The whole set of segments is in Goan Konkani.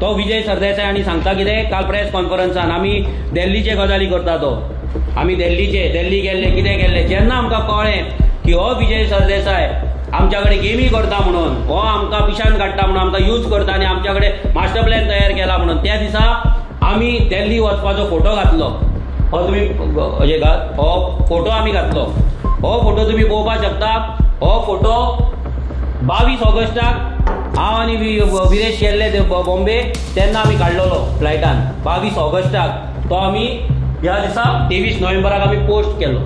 तो विजय सरदेसाय आनी सांगता कितें काल प्रेस कॉन्फरन्सान आमी दिल्लीचे गजाली करता तो आमी दिल्लीचे दिल्ली गेल्ले कितें गेल्ले. जेन्ना आमकां कळ्ळें की हो विजय सरदेसाय आमच्या कडेन गेमी करता म्हणून, हो आमकां पिशान काडटा म्हणून, आमकां यूज करता आनी आमच्या कडेन मास्टर प्लॅन तयार केला म्हणून, त्या दिसा आमी दिल्ली वचपाचो फोटो घातलो. हो तुमी हे घात हो फोटो आमी घातलो. हो फोटो तुमी पळोवपाक शकता. हो फोटो 22 ऑगस्टाक हांव आनी विरेश गेल्ले ते बॉम्बे तेन्ना आमी काडलेलो फ्लायटान 22 ऑगस्टाक. तो आमी ह्या दिसा 23 नोव्हेंबराक आमी पोस्ट केलो.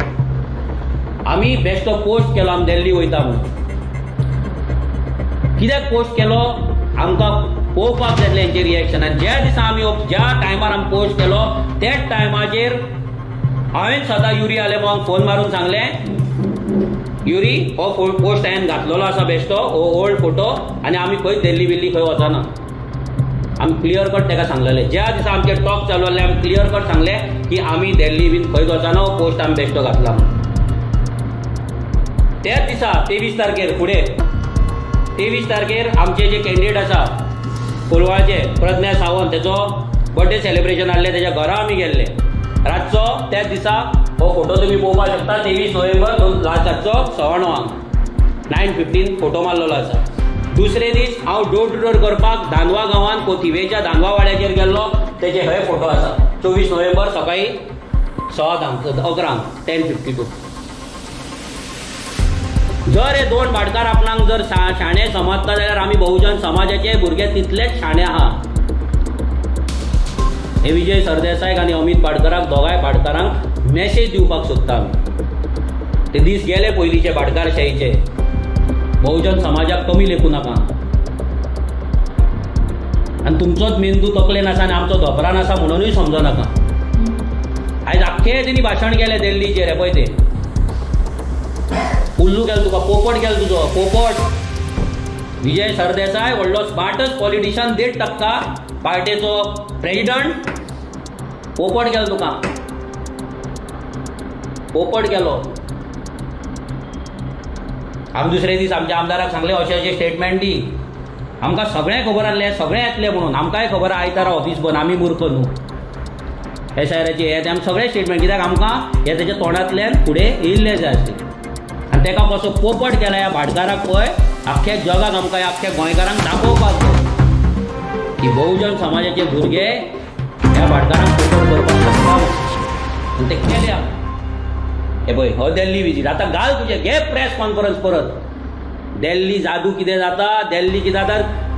आमी बेश्टो पोस्ट केलो आमी दिल्ली वयता म्हणून. कित्याक पोस्ट केलो? आमकां पळोवपाक जाय हेंचे रिएक्शन. आनी ज्या दिसा आमी ज्या टायमार आमी पोस्ट केलो त्याच टायमाचेर हांवें स्वता युरी आलेमांवाक फोन मारून सांगलें, युरी हो पोस्ट हांवें घातलेलो आसा बेश्टो, हो ओल्ड फोटो आनी आमी खंय दिल्ली बिल्ली खंय वचना. आमी क्लियर कट ताका सांगलेले. ज्या दिसा आमचे टॉक चालू जाल्ले आमी क्लियर कट सांगले की आमी दिल्ली बीन खंयच वचना, हो पोस्ट आमी बेश्टो घातला म्हणून. त्याच दिसा 23 तारखेर फुडें 23 तारखेर आमचे जे कॅन्डिडेट आसा कोलवाळचे प्रज्ञा सावंत तेचो बर्थडे सेलिब्रेशन आहलें. तेच्या घरा आमी गेल्ले रातचो. त्याच दिसा हो फोटो तुमी पळोवपाक शकता. 23 नोव्हेंबर रातचो 9:15 9:15 फोटो मारलेलो आसा. दुसरे दीस हांव डोर टू डोर करपाक दांदवा गांवांत कोथिवेच्या दांदवा वाड्याचेर गेल्लो. तेजे हे फोटो आसा. 24 नोव्हेंबर सकाळी 10:15 11 10:52. जर हे दोन भाटकार आपणाक जर शाणे समजता जाल्यार आमी बहुजन समाजाचे भुरगे तितलेच शाणे आहा. हे विजय सरदेसायक आनी अमित पाडकराक दोगांय भाटकारांक मॅसेज दिवपाक सोदता आमी. ते दीस गेले पयलींचे भाटकारशाहीचे. बहुजन समाजाक कमी लेखूं नाका. आनी तुमचोच मेंदू तकलेन आसा आनी आमचो धोपरान आसा म्हणूनय समजो नाका. आयज आख्खें तेणी भाशण केलें दिल्लीचेर. हे पळय ते उल्लू केलो तुका, पोपट केलो तुजो पोपट. विजय सरदेसाय व्हडलो स्मार्टस्ट पॉलिटिशियन, 1.5% पार्टेचो प्रेजिडंट. पोपट केलो तुका, पोपट केलो. आमी दुसरे दीस आमच्या आमदाराक सांगलें अशें अशें स्टेटमेंट दी. आमकां सगळें खबर आहलें, सगळें येतलें म्हणून. आमकांय खबर आहा आयतारा ऑफीस बंद, आमी मूर्ख न्हू. एस I आराचे हे ते आमी सगळें स्टेटमेंट कित्याक आमकां हे तेच्या तोंडांतल्यान फुडें येयल्लें जाय आसलें. आनी तेका कसो पोपट केला ह्या भाटकाराक पळय, आख्ख्या जगाक आमकां आख्ख्या गोंयकारांक दाखोवपाक जाय की बहुजन समाजाचे भुरगे ह्या भाटकारांक पोपट करपाक शकता. आनी ते केले आमी. हे पळय हो दिल्ली विजीट. आतां घाल तुजें घे प्रेस कॉन्फरन्स परत. दिल्ली जादू कितें जाता, दिल्ली कितें जाता.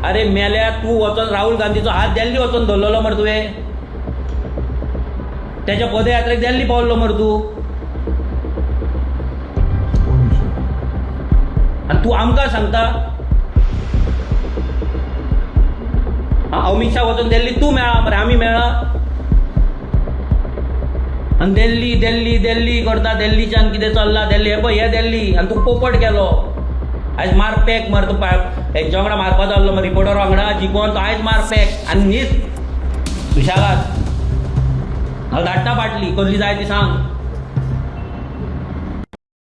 अरे मेल्या, तूं वचोन राहुल गांधीचो हात दिल्ली वचोन धरलेलो मरे तुवें. तेच्या पदयात्रेक दिल्ली पावल्लो मरे तूं. आनी तूं आमकां सांगता अमित शाह वचोन दिल्ली तूं मेळा मरे, आमी मेळा. आनी दिल्ली दिल्ली दिल्ली करता, दिल्लीच्यान कितें चल्लां दिल्ली. हे पळय हे दिल्ली आनी तूं पोपट केलो. आयज मार पॅक मरे तूं हेंच्या वांगडा मारपाचो आहलो मरे रिपोर्टर वांगडा जिकोन तो आयज मार पॅक आनी न्हीद सुशेगाद. हांव धाडटा बाटली कसली जाय ती सांग.